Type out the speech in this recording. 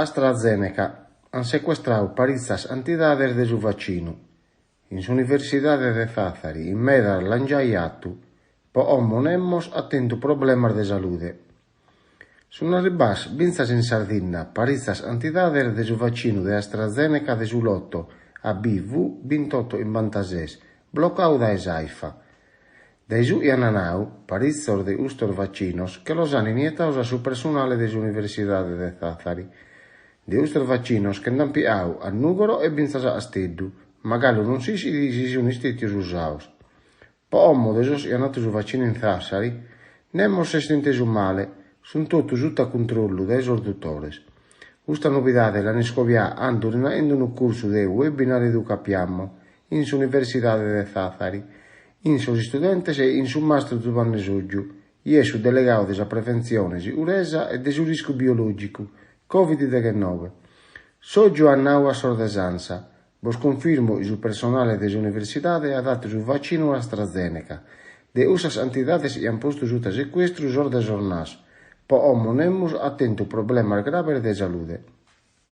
AstraZeneca, ant secuestradu paritzas cantidades de su vatzinu. In s'Universidade de Tàtari in medas l'ant giai fatu. Pro como nemos at tentu problemas de salude. Sunt arribadas fintzas in Sardigna paritzas cantidades de su vatzinu de AstraZeneca de su loto ABV 2856, blocadu dae s'Aifa. Dae su chi ant nadu, paritzos de custos vatzinos nche los ant inietados a su personale de s'Universidade de Tàtari. De custos vatzinos nche nd'ant pigadu a Nùgoro e fintzas a Casteddu, ma galu non s'ischit si sunt istètidos usados. Pro como de sos chi ant fatu su vatzinu in Tàtari, nemos s'est intesu male, sunt totus suta cuntrollu dae sos dutores. Custa novidade l'ant iscobiada cando fiant faghende unu cursu de webinar Educapiamo in s'Universidade de Tàtari, cun sos istudentes e cun su mastru Zubanne Sotgiu, chi est su delegadu de sa preventzione, seguresa e de su riscu biològicu Covid deghennoe. Sotgiu at nadu a sos de s'Ansa, Bos cunfirmo chi su personale de s'Universidade at fatu su vatzinu AstraZeneca. De cussas cantidades chi ant postu suta secuestru sos de sos NAS. Pro como nemos at tentu problemas graves de salude.